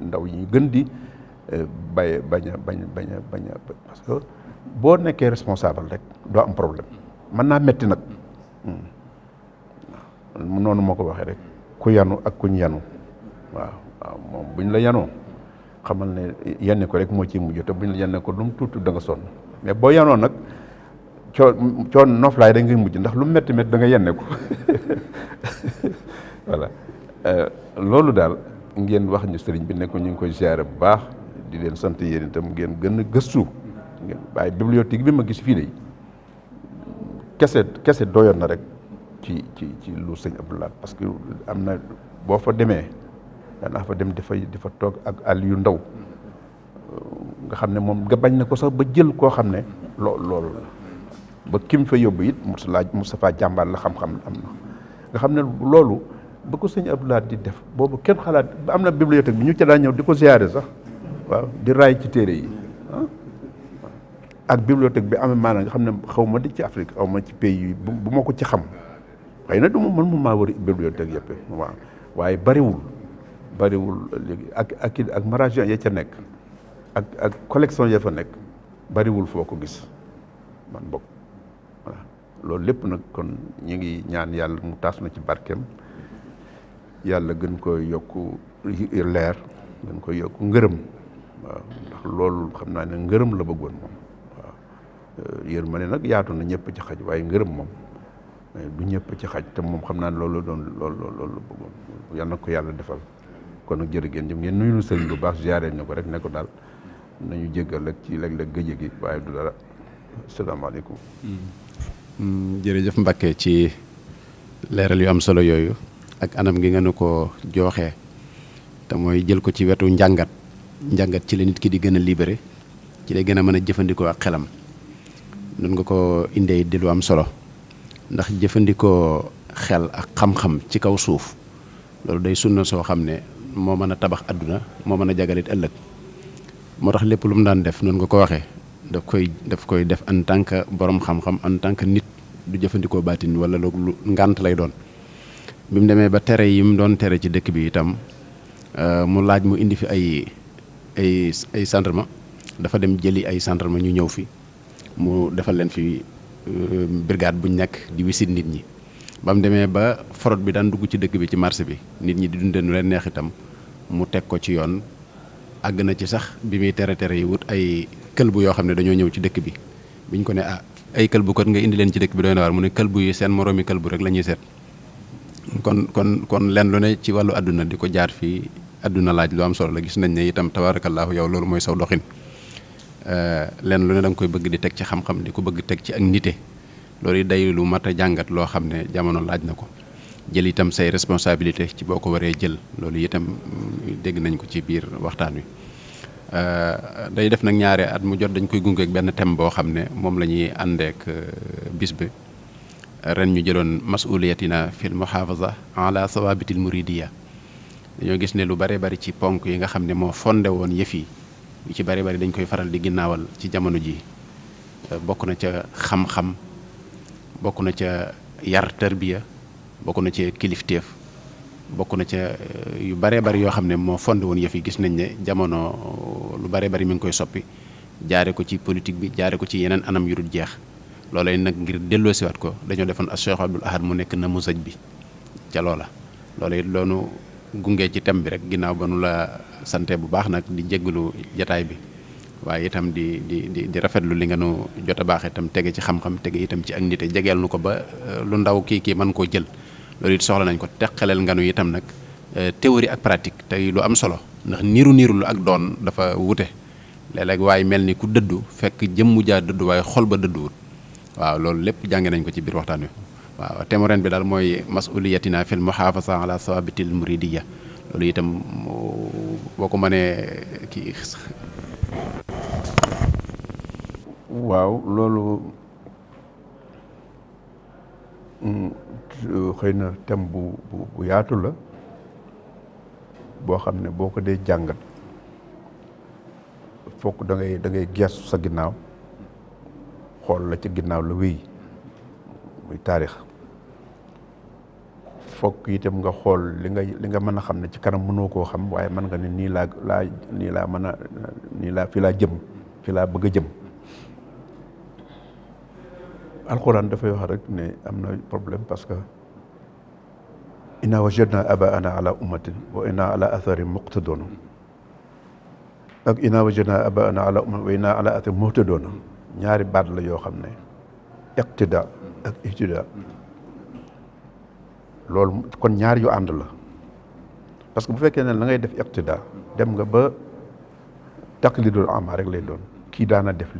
ndaw yi gën di bañ a parce que boo nekkee responsable rek doo am problème mën naa metti nag noonu moo ko waxee rek ku yanu ak kuñ yanu waaw moom buñ la yanoo xamal ne yenn ko rek moo ciy mujj te buñ la yenn ko lu mu tuuti da nga sonn mais boo yanoo nag coon noflaay da ngay mujj ndax lu mu métti da nga yenne ko voilà loolu daal ngeen wax ñu sëriñ bi ne ko ñu ngi koy ziare bu baax di leen sant yéen itam ngeen gën a gëstu ngeen waaye bibliothèque bi ma gis fii de kese doyoon na rek ci lu sëñ Abdoulaye parce que am na boo fa demee danaa fa dem di fa toog ak àll yu ndaw nga xam ne moom nga bañ na ko sax ba jël koo xam ne loolu la ba kim fa yóbbu it Moustapha jàmbaar la xam-xam am na nga xam ne loolu ba ko sëñ Abdoulaye di def boobu kenn xalaat ba am na bibliothèque bi ñu ca daa ñëw di ko ziyaare sax waaw di raay ci téere yi ak bibliothèque bi amee maanaam nga xam ne xaw ma di ci Afrique xaw ma ci pays yi bu ma ko ci xam xëy na du ma mën mu maa war a bibliothèque yëpp waaw waaye bariwul léegi ak maragin ya ca nekk ak collection ya fa nekk bariwul foo ko gis man bokk voilà loolu lépp nag kon ñu ngi ñaan yàlla mu taas na ci barkeem yàlla gën koy yokk leer gën koy yokk ngërëm waaw ndax loolu xam naa ne ngërëm la bëggoon moom waaw yërmande nag yaatu na ñëpp ci xaj waaye ngërëm moom du ñëpp ci xaj te moom xam naa ne loolu la bëggoon yal na ko yàlla defal kon nag jërë ngeen jëf ngeen nuyu sëriñ bu baax ziaré ñu ko rek ne ko daal nañu jéggal rek ci léeg-léeg gëj gi waaye du dara asalaamaaleykum. jërëjëf Mbacke ci leeral yu am solo yooyu ak anam gi nga nu ko jooxee te mooy jël ko ci wetu njàngat ci la nit ki di gën a libéré ci lay gën a mën a jëfandikoo ak xelam nun nga ko indee di lu am solo ndax jëfandikoo xel ak xam-xam ci kaw suuf loolu day sunna soo xam ne moo mën a tabax àdduna moo mën a jagalit ëllëg moo tax lépp lu mu daan def noonu nga ko waxee daf koy def en tant que borom xam-xam en tant que nit du jëfandikoo baatin wala lu ngànt lay doon bi mu demee ba tere yi mu doon tere ci dëkk bi itam mu laaj mu indi fi ay gendarme dafa dem jëli ay gendarme ñu ñëw fi mu defal leen fi brigade buñ nekk di wisit nit ñi ba mu demee ba forot bi daan dugg ci dëkk bi ci marché bi nit ñi di dundee nu leen neex itam mu teg ko ci yoon àgg na ci sax bi muy tere yi wut ay këlbu yoo xam ne dañoo ñëw ci dëkk bi biñ ko ne ay këlbu kon nga indi leen ci dëkk bi doy na waar mu ne këlbu yi seen moroomi këlbu rek la ñuy seet kon leen lu ne ci wàllu àdduna di ko jaar fii àdduna laaj lu am solo la gis nañ ne itam tabaarakallaahu yow loolu mooy saw doxin leen lu ne da nga koy bëgg di teg ci xam-xam di ko bëgg teg ci ak nite loolu day lu mat a jàngat loo xam ne jamono laaj na ko jël itam say responsabilité ci boo ko waree jël loolu itam dégg nañ ko ci biir waxtaan wi day def nag ñaare at mu jot dañ koy gungeek benn thème boo xam ne moom la ñuy àndeek bis bi ren ñu jëloon masuliyatina fil muhafaza ala sawabitil muridiya dañoo gis ne lu bare bari ci ponk yi nga xam ne moo fondé woon yëf yi yu ci bare bari dañ koy faral di ginnaawal ci jamono ji bokk na ca xam-xam bokk na ca yar tarbiya bokk na ca kilifteef bokk na ca yu bare bari yoo xam ne moo fondé woon yëf yi gis nañ ne jamono lu bare bari mi ngi koy soppi jaare ko ci politique bi jaare ko ci yeneen anam yu dul jeex loolay nag ngir delloosiwaat ko dañoo defoon as Cheikh Abdoul Ahad mu nekk na musaj bi ca loola loolu it loonu gungee ci thème bi rek ginnaaw ba nu la sante bu baax nag di jéggalu jataay bi waaye itam di rafetlu li nga nu jot a baax itam tege ci xam-xam tege itam ci ak nite jegeel nu ko ba lu ndaw kii mën koo jël loolu it soxla nañ ko teqaleel nga nu itam nag théorie ak pratique tey lu am solo ndax niiru ak doon dafa wute léeg-léeg waaye mel ni ku dëddu fekk jëmmu jaa dëddu waaye xol ba dëdduwut waaw loolu lépp jànge nañ ko ci biir waxtaan wi waaw thème ren bi daal mooy masuliyatina fil muhafaza ala sawabitil muridiya loolu itam boo ko mënee kii. waaw loolu xëy na thème bu yaatu la boo xam ne boo ko dee jàngat fokk da ngay gestu sa ginnaaw xool la ci ginnaaw la wéy muy taarix fokk itam nga xool li nga mën a xam ne ci kanam mënoo koo xam waaye mën nga ne nii laa mën a fi laa jëm fi laa bëgg a jëm alxuraan dafay wax rek ne am na problème parce que inna wajadna abaana ala ummatin wa inna ala athari muqtaduna ak inna wajadna abaana ala ummatin wa inna ala athari muqtaduna ñaari baat la yoo xam ne iqtida ak ihtida loolu kon ñaar yu ànd la parce que bu fekkee ne la ngay def iqtida dem nga ba taqlidul ama rek lay doon kii daana def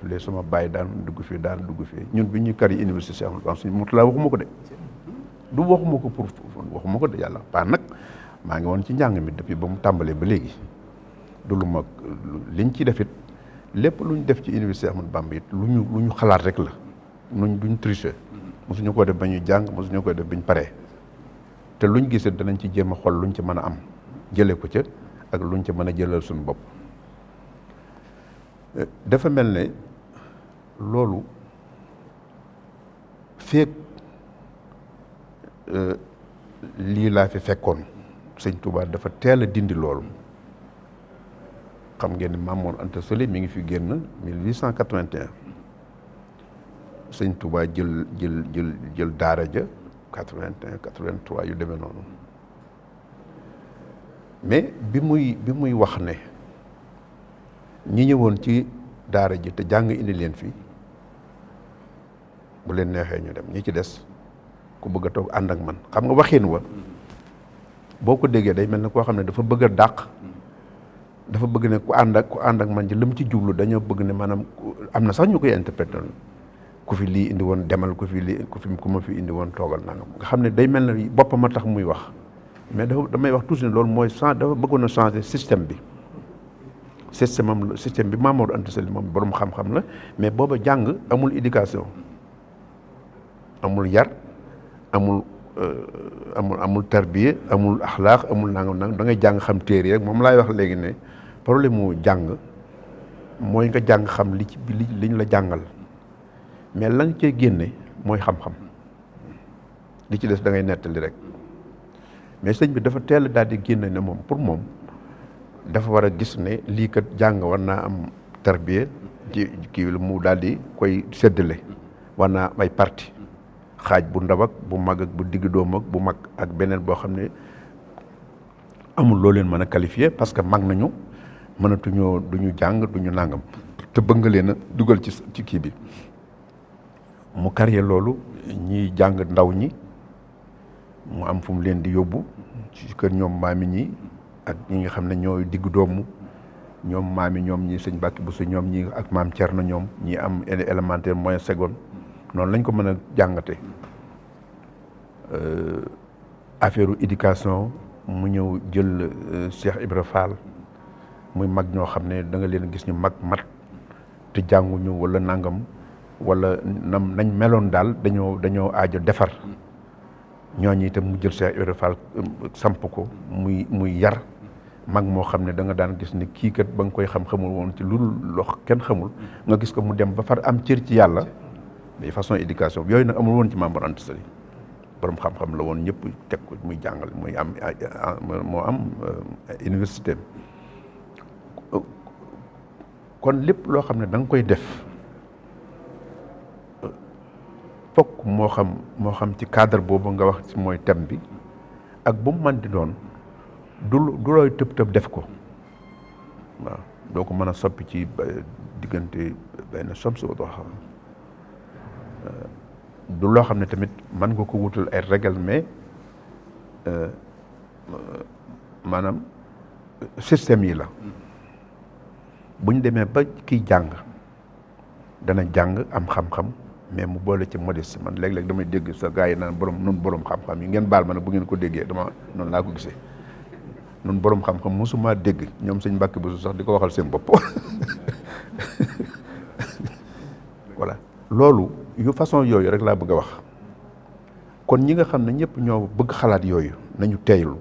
lii sama bàyyi daan dugg fii ñun bi ñuy kari université Cheikh Ahmadou Bamba mu talaa waxuma ko de du waxuma ko pour waxuma ko de yàlla paa nag maa ngi woon ci njàng mi depuis ba mu tàmbalee ba léegi du lu ma liñ ci def it lépp lu ñu def ci université Cheikh Ahmadou Bamba it lu ñu xalaat rek la duñ tricher mosuñu ko def ba ñuy jàng mosuñu ko def bi ñu paree te luñ gisee danañ ci jéem a xool luñ ci mën a am jëlee ko ca ak luñ ci mën a jëlal suñu bopp dafa mel ne loolu feek lii laa fi fekkoon sëñ Touba dafa teel a dindi loolu xam ngeen ne Maam Mor Anta Sali mi ngi fi génn 1881 sëñ Touba jël daara ja 81 83 yu demee noonu mais bi muy wax ne ñi ñëwoon ci daara ji te jàng indi leen fii bu leen neexee ñu dem ñi ci des ku bëgg a toog ànd ak man xam nga waxin wa boo ko déggee day mel ne koo xam ne dafa bëgg a dàq, dafa bëgg ne ku ànd ak man ji li mu ci jublu dañoo bëgg ne maanaam am na sax ñu koy interpréter ku fi lii indi woon demal, ku ma fi indi woon toogal nangam, nga xam ne day mel ne boppam a tax muy wax. mais damay wax toujours ne loolu mooy dafa bëggoon a changer système bi. système bi Maam Mor Anta Sali moom borom xam-xam la, mais booba jàng amul éducation, amul yar, amul tarbiya, amul axlaaq, amul nangam da ngay jàng xam téere rek. moom laay wax léegi ne problème mu jàng mooy nga jàng xam liñ la jàngal, mais la nga cee génne mooy xam-xam, li ci des da ngay nettali rek. mais sëñ bi dafa teel daal di génne ne moom pour moom dafa war a gis ne lii kat jàng war naa am tarbiya ci kii mu daal di koy séddale, war naa am ay parti, xaaj bu ndaw ak bu mag ak bu digg doom ak bu mag ak beneen boo xam ne amul loo leen mën a qualifier parce que mag nañu, mënatuñoo duñu jàng duñu nangam, te bëgg nga leen a dugal ci kii bi. mu carrière loolu ñiy jàng ndaw ñi mu am fu mu leen di yóbbu ci kër ñoom maami ñi ak ñi nga xam ne ñooy diggu doomu, ñoom maami ñoom ñi sëñ Mbàkke Buso ñoom ñi ak maam Cerno ñoom ñi am élémentaire moyen seconde. noonu lañ ko mën a jàngate. Affaire éducation mu ñëw jël Cheikh Ibra Fall muy mag ñoo xam ne da nga leen gis ñu mat te jànguñu wala nangam wala nañ meloon daal dañoo aajo defar. ñooñu itam mu jël Cheikh Ibra Fall samp ko muy yar mag moo xam ne da nga daan gis ne kii kat ba nga koy xamul woon ci lu lox kenn xamul, nga gis ko mu dem ba far am cër ci yàlla. mais façon éducation yooyu nag amul woon ci Maam Mor Anta Sali, borom xam-xam la woon, ñëpp teg ko muy jàngal, muy am moo am université. kon lépp loo xam ne da nga koy def fokk moo xam ci cadre boobu nga wax ci mooy thème bi ak bu mu mën di doon du looy tëb def ko waaw, doo ko mën a soppi ci diggante benn somsi wa duha. du loo xam ne tamit mën nga ko wutal ay règle, mais maanaam système yi la. bu ñu demee ba kiy jàng dana jàng am xam-xam, mais mu boole ci modeste. man léeg-léeg damay dégg sa gars yi naan borom xam-xam yi ngeen baal ma ne bu ngeen ko déggee dama noonu laa ko gisee. nun borom xam-xam mosuma dégg ñoom sëñ Mbàkke Buso sax di ko waxal seen bopp. voilà loolu yu façon yooyu rek laa bëgg a wax. kon ñi nga xam ne ñëpp ñoo bëgg xalaat yooyu nañu teeylu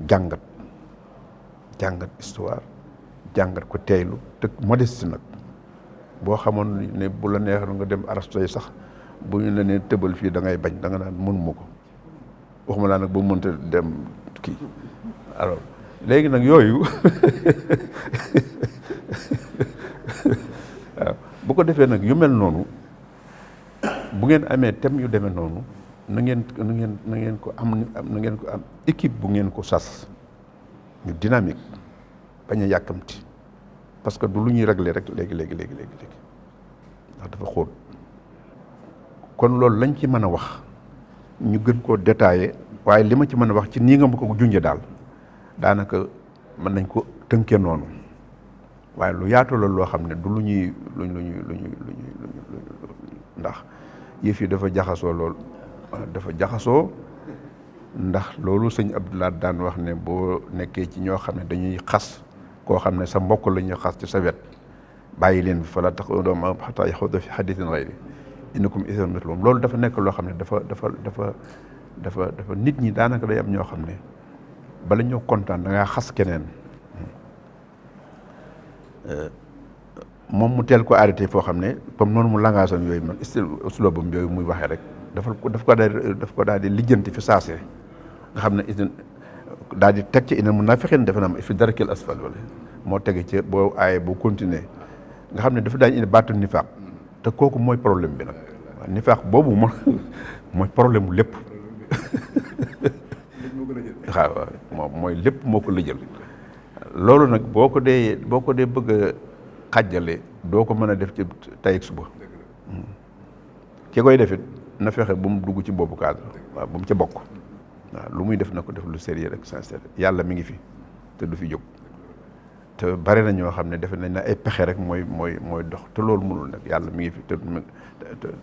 jàngat histoire, jàngat ko teeylu te modeste nag. boo xamoon ne bu la neexoon nga dem arasto yi sax bu ñu la nee tëbal fii da ngay bañ, da nga naan mënuma ko, waxuma laa nag bu mënta dem kii. alors léegi nag yooyu waaw bu ko defee nag yu mel noonu bu ngeen amee thème yu demee noonu na ngeen ko am équipe bu ngeen ko sas ñu dynamique, bañ a yàkkamti, parce que du lu ñuy régler rek léegi ndax dafa xóot. kon loolu lañ ci mën a wax ñu gën koo détaillé, waaye li ma ci mën a wax ci nii nga ma ko junjee daal daanaka mën nañ ko tënkee noonu, waaye lu yaatu la loo xam ne du lu ñuy ndax yëf yi dafa jaxasoo ndax loolu sëñ Abdoulaye daan wax ne boo nekkee ci ñoo xam ne dañuy xas koo xam ne sa mbokk la ñuy xas ci sa wet, bàyyi leen fi fala taqudu ma'ahum hattaa yaxuudu fi hadiisin ghayrihi innakum idhan mithluhum. loolu dafa nekk loo xam ne dafa nit ñi daanaka day am ñoo xam ne bala ñoo kontaan da ngaa xas keneen moom mu teel ko arrêté foo xam ne comme noonu mu langage am yooyu man uslubam yooyu muy waxee rek daf ko daal di lijjanti fi saase nga xam ne daal di teg ci innal munaafiqiina defe naa fi darkil asfal wala moo tege ci boo aaye boo continuer nga xam ne dafa daañu indi baatu nifaaq te kooku mooy problème bi nag. waaw nifaaq boobu mooy problème mu lépp waaw moom mooy lépp moo ko lëjal. loolu nag boo ko dee bëgg a xàjjale doo ko mën a def ci tey ak suba ki koy defit na fexe bu mu dugg ci boobu cadre waaw bu mu ca bokk waaw lu muy def na ko def lu sérieux rek sincère. yàlla mi ngi fi te du fi jóg te bare na ñoo xam ne defe nañ ne ay pexe rek mooy dox te loolu mënul nag yàlla mi ngi fi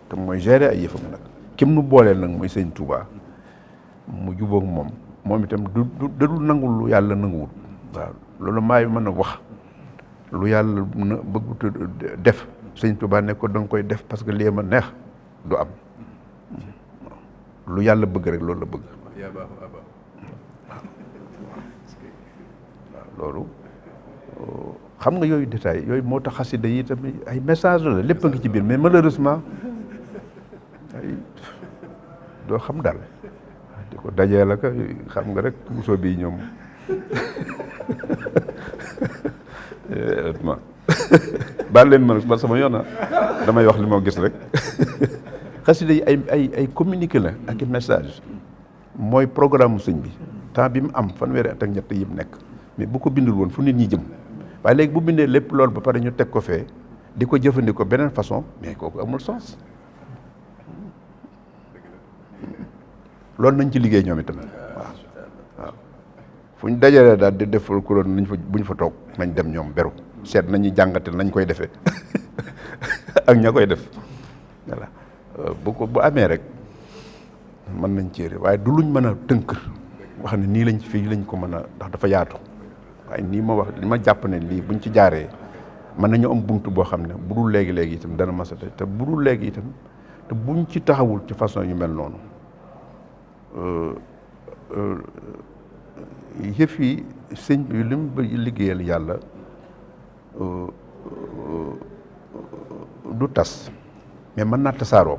te mooy gérer ay yëfam nag. kim nu booleel nag muy sëñ Touba mu jubóog moom itam du nangul lu yàlla nanguwul. waaw loolu maay mën a wax lu yàlla na bëggut def sëñ Touba ne ko danga koy def parce que lii ma neex du am lu yàlla bëgg rek loolu la bëgg. waaw loolu xam nga yooyu détail yooyu moo tax xasida yi tamit ay message la lépp a ngi ci biir mais malheureusement ay doo xam daal di ko dajee la ka xam nga rek musoo bi ñoom baal leen ma ba sama yoon damay wax li moo gis rek xasida yi ay communiqué la ak i message mooy programme sëñ bi temps bi mu am fanweeri at ak ñett yi mu nekk mais bu ko bindul woon fu nit ñi jëm waaye léegi bu bindee lépp loolu ba pare ñu teg ko fee di ko jëfandikoo beneen façon mais kooku amul sens loolu nañ ci liggéey ñoom itam waaw fu ñu dajalee daal di def kuréel nañ fa bu ñu fa toog nañ dem ñoom beru seet nañu jàngate nañ koy defee ak ña koy def voilà bu amee rek mën nañ céere waaye du luñ mën a tënk wax ne nii lañ fii lañ ko mën a ndax dafa yaatu waaye nii ma wax li ma jàpp ne lii buñ ci jaaree mën nañu am buntu boo xam ne bu dul léegi itam dana masate te bu dul léegi itam te buñ ci taxawul ci façon yu mel noonu yëf yi sëñ bi li mu liggéeyal yàlla du tas mais mën naa tasaaroo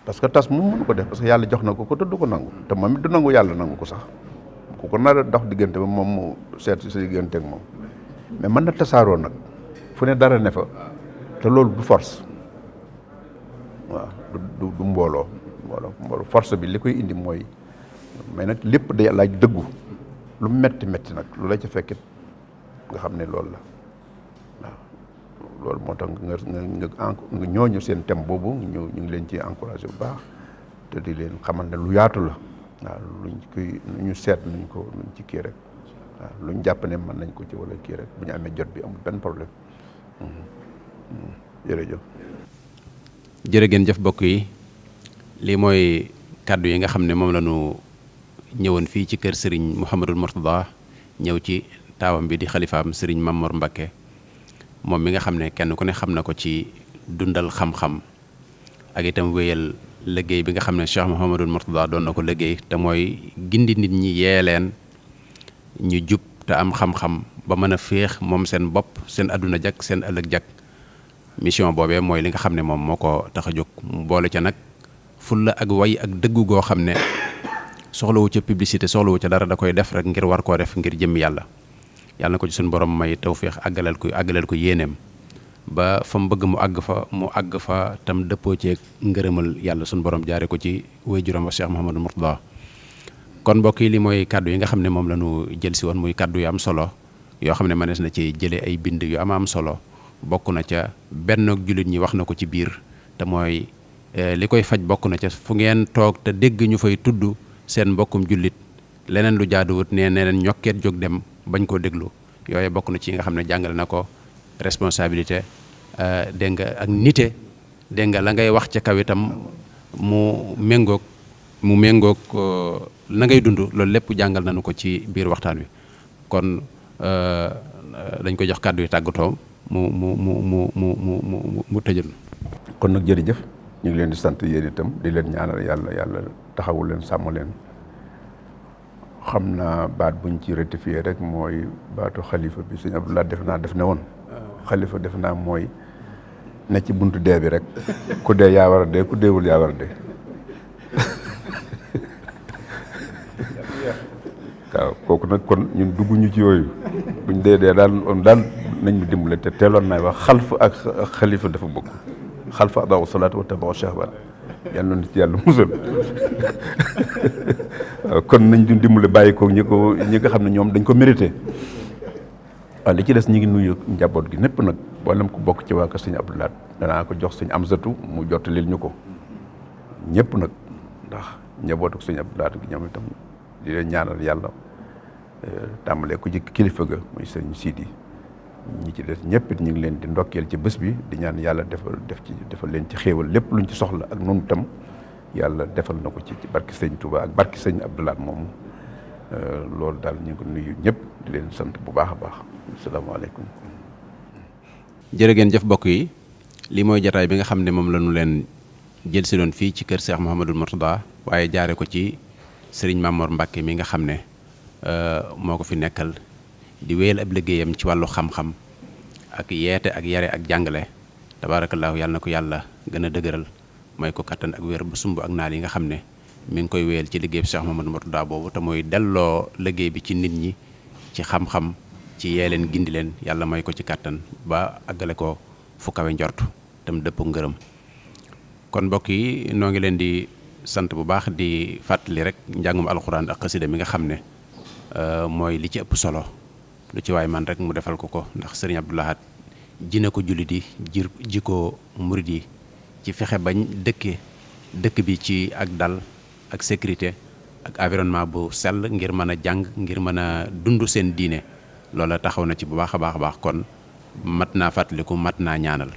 parce que tas moom mënu ko def parce que yàlla jox na ko te du ko nangu te moom it du nangu yàlla nangu ko sax ku ko nar a dox diggante ba moom mu seet sa diggante ak moom mais mën na tasaaroo nag fu ne dara ne fa te loolu du force waaw du mbooloo force bi li koy indi mooy mais nag lépp day laaj dëggu lu metti nag lu la ca fekkit nga xam ne loolu la waaw loolu moo tax nga ñooñu seen thème boobu ñu ngi leen ci encouragé bu baax te di leen xamal ne lu yaatu la waaw luñ koy ñu seet nuñ ci kii rek waaw luñ jàpp ne mën nañ ko ci wala kii rek bu ñu amee jot bi amul benn problème jërëjëf. jërë ngeen jëf mbokk yi lii mooy kàddu yi nga xam ne moom la ñu ñëwoon fii ci kër Serigne Mouhamadul Mourtada ñëw ci taawam bi di xalifaam Serigne Mamor Mbakke moom mi nga xam ne kenn ku ne xam na ko ci dundal xam-xam ak itam wéyal liggéey bi nga xam ne Cheikh Mouhamadul Mourtada doon na ko liggéey te mooy gindi nit ñi yee leen ñu jub te am xam-xam ba mën a féex moom seen bopp seen adduna jag seen ëllëg jag mission boobee mooy li nga xam ne moom moo ko tax a jóg boole ca nag fulla ak way ak dëggu goo xam ne soxlawu ca publicité soxlawu ca dara da koy def rek ngir war koo def ngir jëm yàlla na ko ci suñu borom may tawféex àggaleel ko yéeneem ba fa mu bëgg mu àgg fa tam dëppoo ceeg ngërëmal yàlla suñu borom jaare ko ci waajuram wa Cheikh Mouhamadou Mourtada kon mbokk yi li mooy kaddu yi nga xam ne moom la ñu jël si woon muy kaddu yu am solo yoo xam ne mënees na ci jëlee ay bind yu am solo bokk na ca benn jullit ñi wax na ko ci biir te mooy li koy faj bokk na ca fu ngeen toog te dégg ñu fay tudd seen mbokkum jullit leneen lu jaaduwut nee leen ñokkeet jóg dem bañ koo déglu yooyu bokk na ci nga xam ne jàngale na ko responsabilité dégg nga ak nite dégg nga la ngay wax ca kaw itam mu méngoog na ngay dund loolu lépp jàngal nañu ko ci biir waxtaan wi kon dañ ko jox kàddu yi tàggatoo mu tëjal. kon nag jërëjëf ñu ngi leen di sant yéen itam di leen ñaanal yàlla taxawul leen sàmm leen xam naa baat buñ ci rectifier rek mooy baatu xalifa bi sëñ Abdoulaye def ne woon xalifa def naa mooy ne ci buntu dee bi rek ku dee yaa war a dee ku deewul yaa war a dee waaw kooku nag kon ñun dugguñu ci yooyu buñ dee daal nañ ñu dimbale te teeloon naay wax xalf ak xalifa dafa bokk xalfa adaw salaatu wa tabaw shahban yàlla na ci yàlla musal kon nañ ñu dimbale bàyyi ko ñi nga xam ne ñoom dañ ko mérité waaw li ci des ñi ngi nuyu njaboot gi népp nag boolem ko bokk ci waa kër sëñ Abdoulaye danaa ko jox sëñ Amsatu mu jottalil ñu ko ñëpp nag ndax njabootu sëñ Abdou Lahad gi ñoom itam di leen ñaanal yàlla tàmbalee ko ci kilifa ga muy sëñ Sidi ñi ci des ñëpp it ñu ngi leen di ndokkeel ci bés bi di ñaan yàlla defal leen ci xéewal lépp luñ ci soxla ak noonu tam yàlla defal na ko ci barki sëñ Touba ak barki sëñ Abdou Lahad moomu loolu daal ñu ngi ko nuyu ñëpp di leen sant bu baax a baax asalaamaaleykum. jërë ngeen jëf mbokk yi lii mooy jataay bi nga xam ne moom la ñu leen jël si doon fii ci kër Cheikh Mouhamadul Mourtada waaye jaare ko ci Serigne Mamor Mbacke mi nga xam ne moo ko fi nekkal di wéyal ab liggéeyam ci wàllu xam-xam ak yeete ak yare ak jàngale tabaarakallaahu yàlla na ko yàlla gën a dëgëral mooy ko kattan ak wér bu sumb ak naal yi nga xam ne mi ngi koy wéyal ci liggéey bi Cheikh Mouhamadul Mourtada boobu te mooy delloo liggéey bi ci nit ñi ci xam-xam ci yee leen gindi leen yàlla may ko ci kattan ba àggale ko fu kawe njort tam dëpp ngërëm kon mbokk yi noo ngi leen di sant bu baax di fàttali rek njàngum alxuraan ak xasida mi nga xam ne mooy li ci ëpp solo lu ci waay man rek mu defal ko ndax sëriñ Abdou Lahad ji na ko jullit yi ji ko murid yi ci fexe bañ dëkk bi ci ak dal ak sécurité ak environnement bu sell ngir mën a jàng ngir mën a dund seen diine loola taxaw na ci bu baax a baax kon mat naa fàttaliku mat naa ñaanal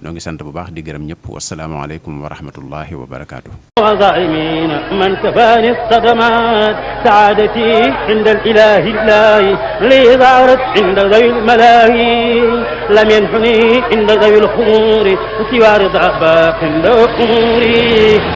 noo ngi sant bu baax di gërëm ñëpp wasalaamaaleykum wa rahmatullahi wa barakaatu. وظالمين من كفاني الصدمات سعادتي عند الإله الله لي ظهرت عند ذوي الملاهي لم ينحني عند ذوي الخمور سوى رضا باق عند أموري